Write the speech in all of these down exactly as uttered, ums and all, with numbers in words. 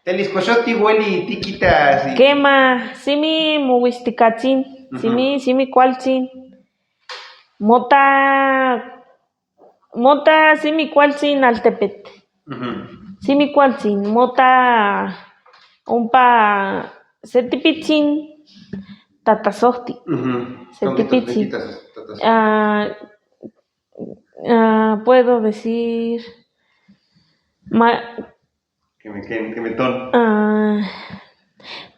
Telis, koshoti weli tikita si. Kema, simi mowistikatsin, simi, simi kualtsin. Mota, mota simi kualtsin altepet. Ujú. Simi kualtsin, mota ompa setipitsin, tatasohti. Ujú. Setipitsin. Tonguitos, betitas, tatas. Ah, ah, puedo decir, ma-, Que me, que, que me ton. Ah,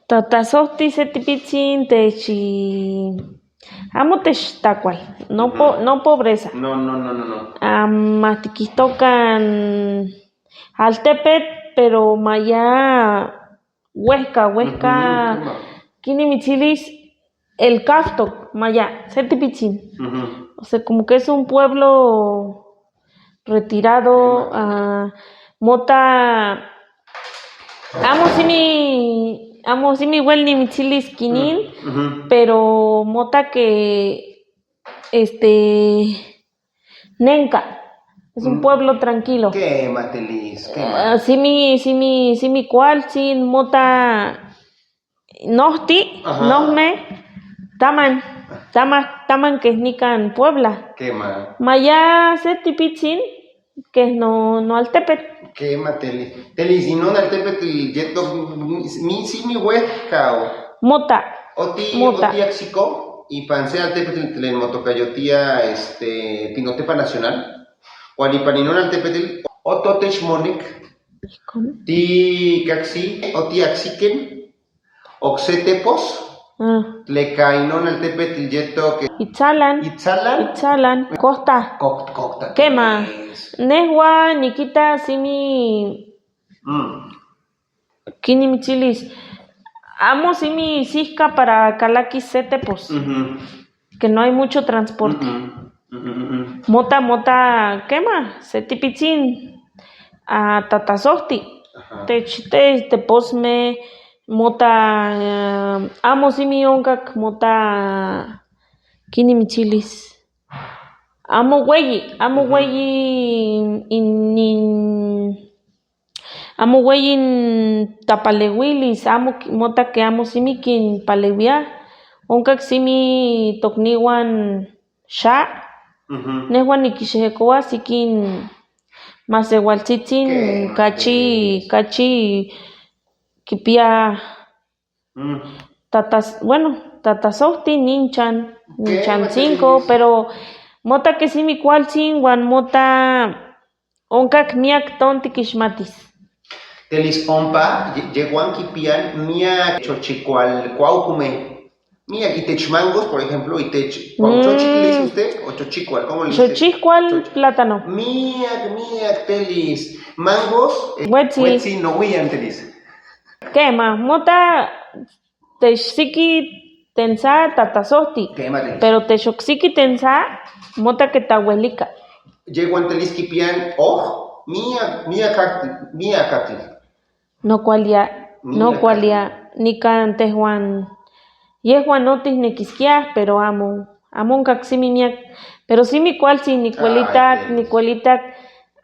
tatasohti setipitsin techi, amo techi takual, no po-, no pobreza. No, no, no, no, no. Ah, ma tikitokan altepet, pero maya wehka, wehka. Ujú, kema. Kini mitzilis, el kaftok, maya, setipitsin. Ujú. O sea, como que es un pueblo retirado, ah, mota, amo simi, amo simi wel ni mitzilis kinin, ujú, pero mota que, este, nenka. Es un pueblo tranquilo. Kema, Telis, kema. Ah, simi, simi, simi kualtsin, mota nohti, nohme, taman, tama, taman kehnikan Puebla. Kema. Maya setipitsin, kehno, no altepet. Kema, Telis. Telis, y no altepet, yeto, mi, mi, simi wehka o. Mota. Oti, mota. Oti Axico, y pansé altepet, len motokayotia, este, Pinotepa Nacional. Walipanino altepet, oto techmonik. Ti kaksi, oti Axiquen. Okse tepos, ah, tleka inon altepetl yeto ke Itzalan. Itzalan. Itzalan. Kokta. Kok-, kokta. Kema. Nehua nikita simi. Mm. Kini mitzilis. Amo simi sihka para kalaki se tepos. Ujú. Que no hay mucho transporte. Ujú, ujú, ujú. Mota, mota, kema, setipitsin, ah, tatasohti. Ajá. Te, te, tepos me, mota, ah, amo simi onkak, mota, kini mitzilis. Amo weyi, amo weyi, in, in, Amo weyi tapalewilis, amo ki-, mota ke amo simi kinpalewia, onkak simi tokniwan sha. Ujú. Nehua nikishejekowa si kin masewaltsitsin, kachi, kachi kipia. Mm. Tatas-, bueno, tatasohti ninchan, ninchan cinco, pero mota ke simi kualtsin wan mota onkak miak tonti kishmatis. Telis ompa, ye-, yeguan kipian miak chochikual, kuaukume. Miak itech mangos, por ejemplo, itech, ¿cómo chochikual le dice usted? O chochikual, ¿cómo le dice? Chochikual, plátano. Miak, miak, Telis. Mangos, eh, wetsi. Wetsi, no, wiyan, Telis. Kema, mota te shiki tensa tatasohti, kema, Telis. Pero te shoksiki tensa mota ke ta welika. Yeguan Telis kipian, oh, miak, miak, miak. No kualia, no kualia, nikan tehuan. Yehuan no tihnekiskiah, pero amo, amo nkak simi miak. Pero simi kualtsin, nikuelitak, nikuelitak.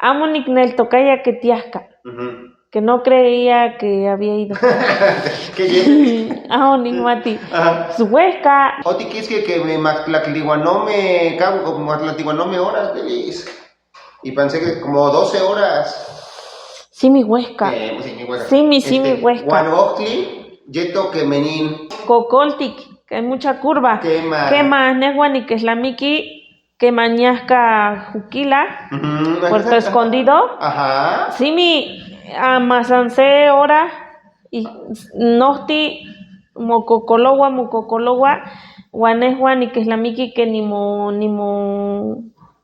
Amo nikneltokaya ke tiahka. Ujú. Que no creía que había ido. Que ye- Aho, ni mati. Ajá. Sueca. Oti quieres que, que me matlatiwanome, cabo, matlatiwanome horas, Telis. Y pensé que como doce horas. Simi huesca. Eh, pues, simi huesca. Simi, simi huesca. Guanocli, yeto que menin. Cocoltic, que hay mucha curva. Quema. Quema, nehua ni que es la miki. Kema ñahka Jukila, ujú, Puerto Escondido. Ajá. Simi, a masanse hora, y nohti mokokolowa, mokokolowa, wanehua ni kehlamiki ke ni mo, ni mo,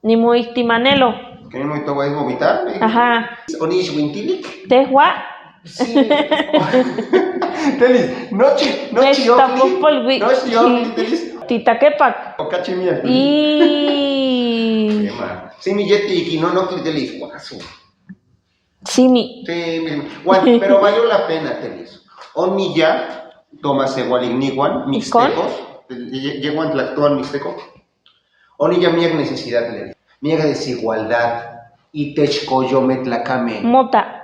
ni mo ihtimanelo. Ke ni mo ihtimanelo, vomitar, eh. Ajá. Oni ishwintilik. Tehua. Sí. Telis, nochi, nochi, nochi, okli, nochi, okli, Telis. Titakepak. Okachimia. Y. Ema. Simi yeti ki no, no, Telis, guasu. Simi. Sí, mi, bueno, pero valió la pena, Telis. Oni ya, toma se igual ni igual, mixtecos, lle-, llego en la actual mixteco. Oni ya miak necesidad, Telis. Miak desigualdad. Y techkoyometlakame. Mota.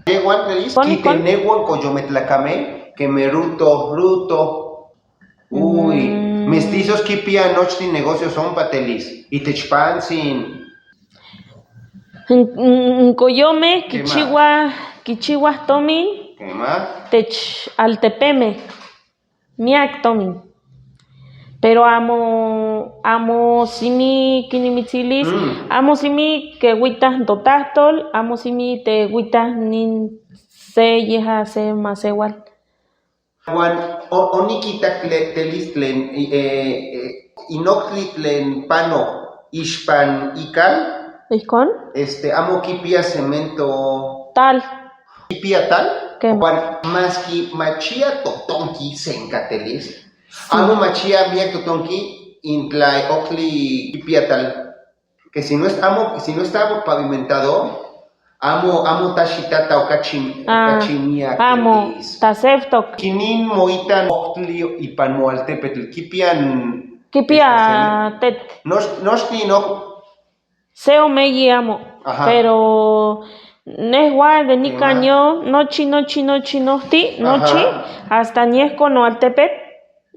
Yewan, Telis, ¿Con, ki con? Tenegwan koyometlakame, keme ruto, ruto. Uy, mm, mestizos kipia nochtin negocios ompa, Telis, itech pansin. N-, n-, nkoyome kichiwa, kichiwa tomin. ¿Qué más? Tech altepeme. Miak tomin. Pero amo, amo simi kini mitzilis, mm, amo simi kewita ntotaqtol, amo simi tewita nin se yeha se masewal. Wan, o-, onikitak le-, Telis tlen, eh, eh, inoktli tlen pano, ishpan ikal. ¿Ijkon? Este, amo kipia cemento. Tal. Kipia tal. ¿Qué? Wan, maski machia totonki senka, Telis. Sí. Amo machia miak totonki, intlay oktli kipia tal. Que si no es-, amo, si no está pavimentado, amo, amo tashitata o kachi-, o ah, kachimia amo, Telis. Taseftok. Kinin moita oktli ipan Moaltepetl, kipian. Kipia estación, tet. Nos, nos ni no. Seo meyi amo. Ajá. Pero nehwa de nikanyo, nochi, nochi, nochi, nohti, nochi, ajá, hasta ñehko Moaltepet.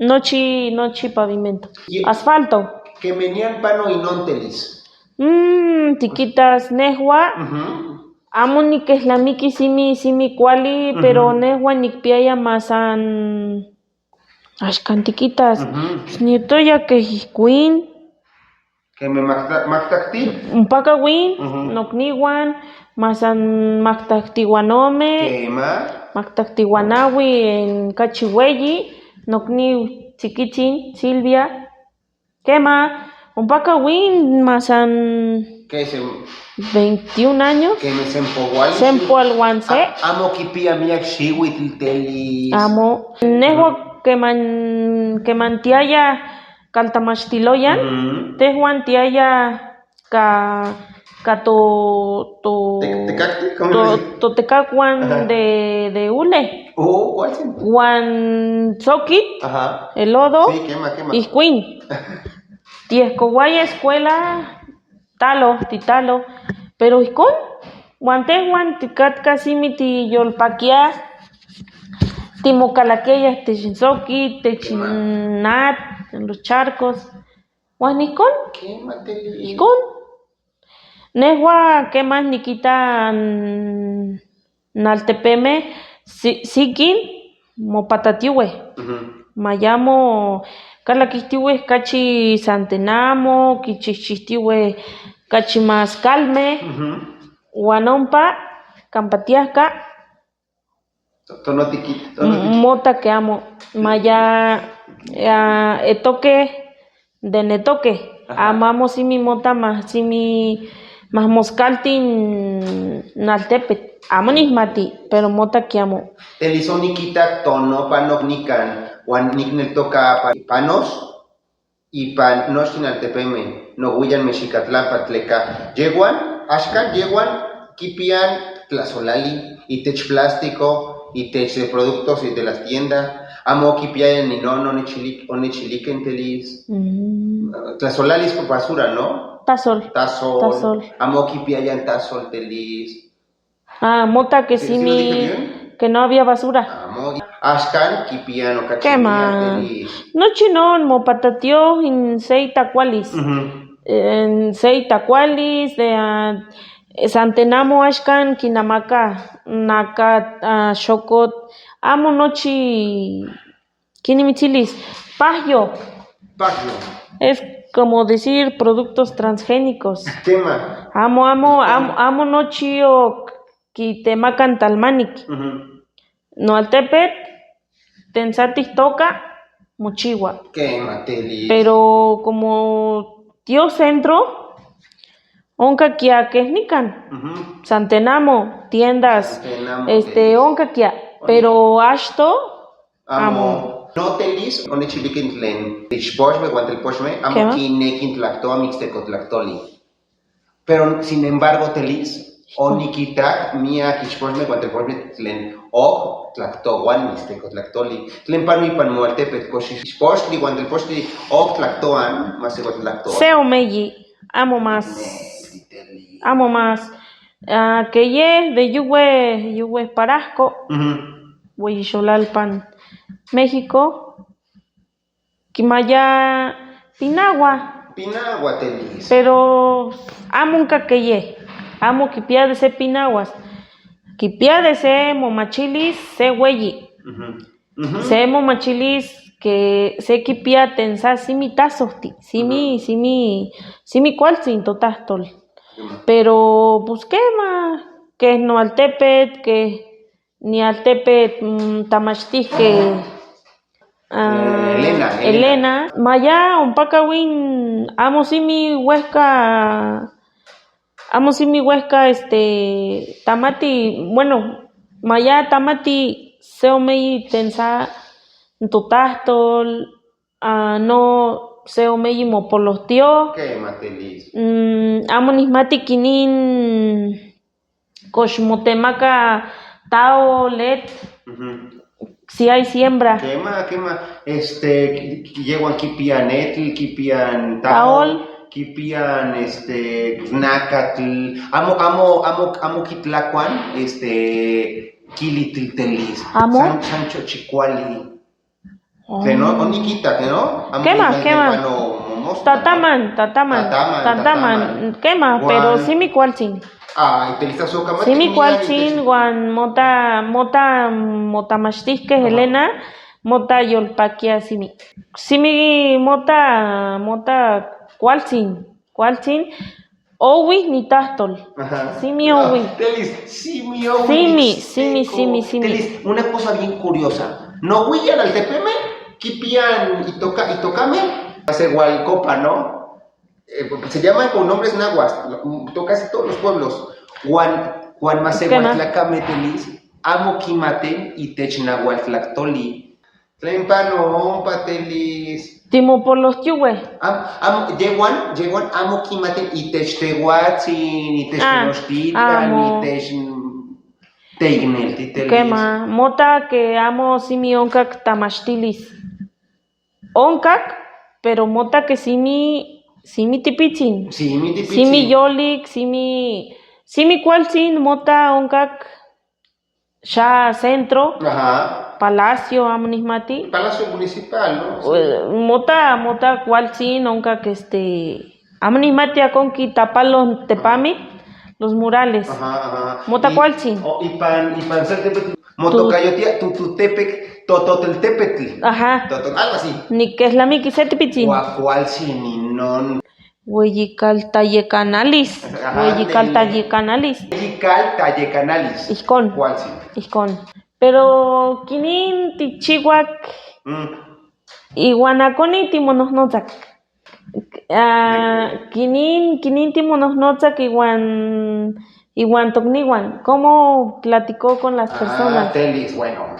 Nochi, nochi pavimento. Ye-, asfalto. Kemenian pano inon, Telis. Mm, tikitas nehwa. Mhm. Amo nikehlamiki simi, simi kuali, mhm, pero nehwa nikpiaya masan. Ashkan tikitas. Mhm. Pues, ni toya ke ijkwin. Keme makta-, maktakti? Mpaka win, mhm, nokniwan, masan maktaktiwanome, kema, maktaktiwanawi, en kachiweyi, nokniw tsikitsin, Silvia. Kema, mpaka win, masan. ¿Qué es el? Veintiún años. Keme sempowali. Sempowalwanse. A-, amo kipia miak shiwitl, Telis. Amo. Nehwa, mhm, keman, kemantiaya. Kaltamashtiloyan, mhm, tehwan tiaya ka, ka to, to, te-, tekakti, ¿cómo to, se dice? To tekakwan, ajá, de, de ule. Oh, ¿cuál se? Wan sokit, ajá, el lodo, sí, quema, quema, ijkwin. Tiehkowaya escuela, talo, ti talo. Pero ijkon, wan tehwan tikatkasimi tiyolpakiya, timokalakiya techin sokit, techin, quema, nat, en los charcos. Wan ijkon? Kema, Telis. Ijkon. Nehwa kema nikita n-, naltepeme si-, sikin mopatatiwe. Mhm. Mayamo kalakijtiwe kachi Santenamo, kichijchijtiwe kachi mas kalme. Mhm. Wanompa kampatiahka. To-, tono tikit-, tono tikit. Mota ke amo, maya, ya, etoke, de netoke. Ajá. Amo, amo simi mota ma simi ma moskaltin naltepet. Amo nihmati, pero mota ke amo. Telis, onikitak tono pano nikan, wan niknel toka pa-, panos. Ipan nochtin altepeme, nowiyan Mexicatlan, Patleka. Yewan, ashkan yewan kipian tlasolali, itech plástico, itech de productos y de las tiendas. Amo kipiayan ni no, no, ni chilik, o ni chiliken, Telis. Mm. Eh, tlasolali es basura, ¿no? Tasol. Tasol. Tasol. Amo kipiayan tasol, Telis. Ah, mota que sí, sí, sí lo dije bien, que no había basura. Amo, ashkan kipian o kachimia, Telis. Kema. Nochi no, mopatatioj en seis tacuales. Ujú. En seis tacuales, de, ah, Santenamo ashkan kinamaka, naka, ah, shokot. Amo nochi Kini mitzilis, pahyo. Pahyo. Es como decir productos transgénicos. Kema. Amo, amo, amo, amo nochi o kitemakan talmanik. Ujú. Noaltepet, tensatij toka, mochiwa. Kema, Telis. Pero como tio centro, onka kia kehnikan. Ujú. Santenamo, tiendas, Santenamo, este, Telis. Onka kia. Oye. Pero ashto, amo. Amo. No, Telis, one chilikin tlen ichposhme, guantelposhme, amo. ¿Qué más? Kine kin tlakto, mixtecotlactoli. Pero, sin embargo, Telis, onikitak miak ichposhme, guantelposhme, tlen ok tlakto, wan mixtecotlactoli. Tlen panu ipan Moaltepet, kosh ichposhli, guantelposhli, ok tlaktoan, mixtecotlactoli. Seo meyi, amo más. Meyi, Telis. Amo más. Ah, keye de yuwe, yuwe Parasco, Ujú. Weyixolalpan, México. Kimaya pinagua. Pinagua telis. Pero amo nka keye. Amo kipia de ser pinaguas. Kipia de ser momachilis, ser weyi. Ujú. Ujú. Ser momachilis ke ser kipia tensa simi tasohti. Simi, Ujú. simi, simi kualtsin to tahtol. Kema. Pero, pues, kema, ke Noaltepet, ke Nialtepet, mm, tamachtike, ah, Eh, Elena, Elena. Elena. Maya, umpakawin, amo simi wehka, amo simi wehka, este, tamati, bueno, maya tamati, se omeyi tensa nto tahtol, ah, no, se omeyi mopolohtio. Kema telis. Mm, amo nihmati kinin. Kosh motemaka tao, let, Ujú. Si hay siembra. Kema, kema, este, ki-, ki-, yewan kipian etl, kipian Taol. Taol, kipian, este, pues, nakatl, amo, amo, amo, amo kitlakuan, este, kilitl telis. Amo. San, san chochikuali. Oh. Teno, onikita, teno. Kema, kema. Tataman, tataman, tataman, tataman. Kema, pero simi kualtsin. Ay, telis, asokamati. Simi kualtsin, wan mota, mota, mota mashtihke Helena, mota yolpakia simi. Simi mota, mota kualtsin, kualtsin. Owi ni tahtol. Ajá. Simi owi. No, telis, simi owi. Simi, simi, simi, simi. Telis, una cosa bien curiosa. No, güey, al altepeme, kipian y toca, y tocame. Hace igual copa, ¿no? Eh, se llaman con nombres nahuas, lo- to- casi todos los pueblos. Juan, Juan Masehual Tlacame telis, amo kimaten y tech nahual tlactoli. Tlen pano ompa telis. Timopoloh kiwe. Am, am, yewan, yewan amo kimaten itech tehuatsin, itech tenochtitlan, itech, mm, teiknel titelis. Kema, mota ke amo simi onkak tamashtilis. Onkak, pero mota ke simi, simi tipitsin. Simi tipitsin. Simi yolik, simi, simi kualtsin, mota onkak. Sha centro, Palacio, amo nihmati. Palacio Municipal, ¿no? Sí. Eh, mota, mota kualtsin, onkak, este, amo nihmati akon ki tapalo tepami, los murales. Ajá, ajá. Mota kualtsin. Y, o, y pan, y pan ser tepet, motokayotia, tu, tu tepek, tototel tepetl. Ajá. Totot, algo así. Ni que es la miki setipitsin. Kualtsin, ni non. Weyikaltayekanalis. Ajá, weyikalta yekanalis. Weyikaltayekanalis. Ihkon. Kualtsin. Ihkon. Pero kinin tichiwak. Mm. Iwan akoni timonohnotsak. Ah, kinin, kinin timonohnotsak iwan, iwan tokniwan. ¿Cómo platicó con las personas? Ah, telis, bueno.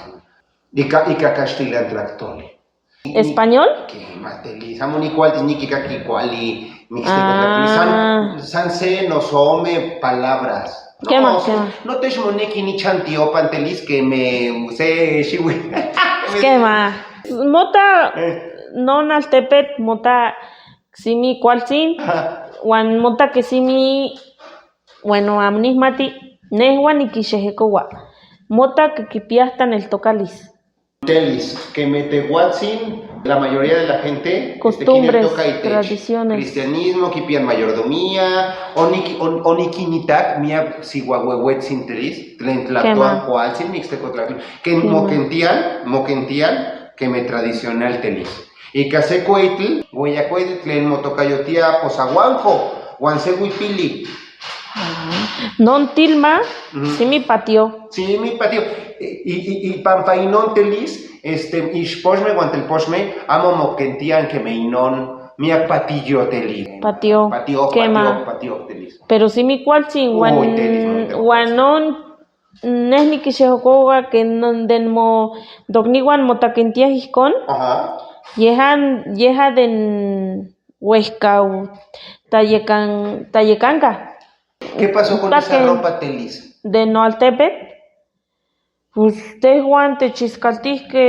Ika, ika kashtilan traktole. ¿Español? Kema telis, amo ni kual, ni kika ki kuali, ni kiste kuali. San, san se no some palabras. Kema, kema. No te shmoneki ni chantiopan telis que me se shiwi. Kema. Mota, eh, no naltepet, mota simi kualtsin, wan mota ke simi, bueno, amo nihmati, nehwan ni kishehekowa. Mota ke kipiahtan el tokalis. Telis, que me tehuatsin, la mayoría de la gente, este, costumbres, tradiciones. Cristianismo, kipian mayordomía, o ni ki, o, o ni kinitak, mia siwa wewetsin telis, tlen tlatuan kualtsin, mixteco tlatuan. Que mo kentian, mo kentian, que me tradicional telis. Y ka se koitl, weya koitl tlen mo tokayotia posaguanco, wan se wipili. Non tilma, simi patio. Simi patio. Y, y, y, y pampa inon telis, este, ishposhme, wan telposhme, amo mo kentian que me inon, mia patillo telis. Patio. Patio, kema. Patio, patio telis. Pero simi kualtsin, wan, wan non Neh nikishehokowa ke n-, den mo dokniwan mo takentiya ihkon. Ajá. Yehan, yehan den wehkaw tayekan, tayekanka. ¿Qué pasó con esa ropa, Telis? Den Noaltepet. Pues tehwan techiskaltihke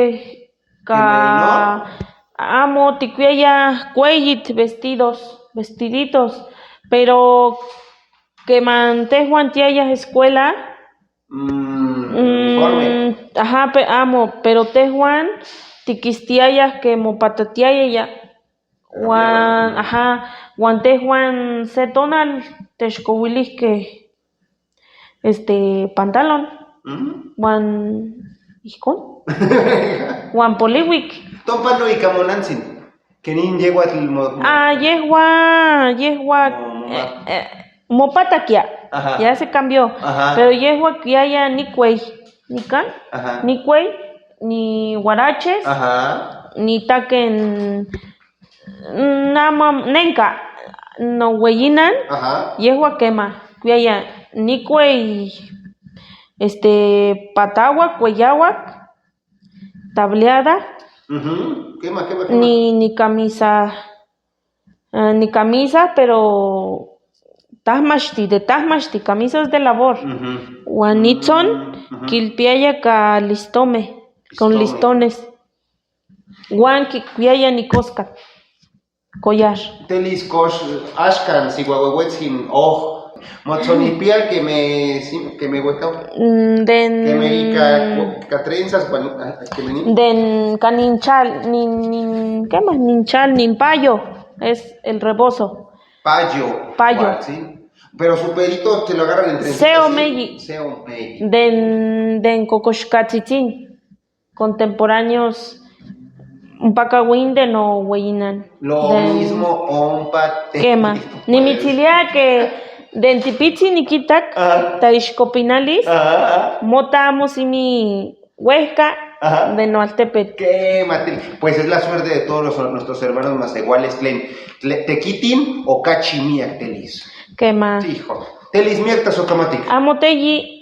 ka amo tikwiaya kweyit vestidos, vestiditos, pero Kema tehuan tiayaj escuela. Mm, uniforme. Mm, aha, pe-, amo, pero tehuan tikistiyayaj kemo patatiyayaya. Wan, aha, wan tehuan se tonal texkowilihke, este, pantalón. Mm. Wan ijkon. Wan poliwik. Topa no ikamonansin. Kenin yehua mo, mo- Ah, yehua, yehua, mo, mo, eh, eh, mopatakia. Ajá. Ya se cambió. Ajá. Pero yehua kuiaya ni kuey, ni kan, ajá, ni kuey, ni huaraches, ajá, ni taken, nama, nenka, no weyinan. Ajá. Yehua kema, kuiaya ni kuey, este, patawak, kueyawak, tableada, ujú, kema, kema, kema, ni, ni camisa, eh, ni camisa, pero tahmashti, de tahmashti, camisas de labor. Ujú. Wan nitson, ujú, kilpiaya ka listome, con listome, listones. Wan ki-, kuiaya ni cosca. Collar. Telis kosh, ashkan si wawewetsin oh. Motsoni pial que me, si- que me wetó. Mm, then, que me ica, ica trenzas, bueno, ah, que me ni- Then, ka ninchal, nin, nin, ¿qué más? Ninchal, nin payo, es el rebozo. Payo. Payo. Cual, sí. Pero su pelito te lo agarran entre. Seo sí, meyi. Seo meyi. Then, then kokoshkatsitsin. Contemporáneos, mpaka winde no weyinan. Lo mismo, ompa te- Kema. Ni mitilia que dentipitsi nikitak, ah, ta ishkopinalis, ah, ah, mota musimi huehca, ajá, de no altepet. Kema, te- pues es la suerte de todos los, nuestros hermanos masehuales, tlen, tle- tekitin o kachimia, telis. Kema. Hijo. Telis miakta sokamatik. Amo teyi.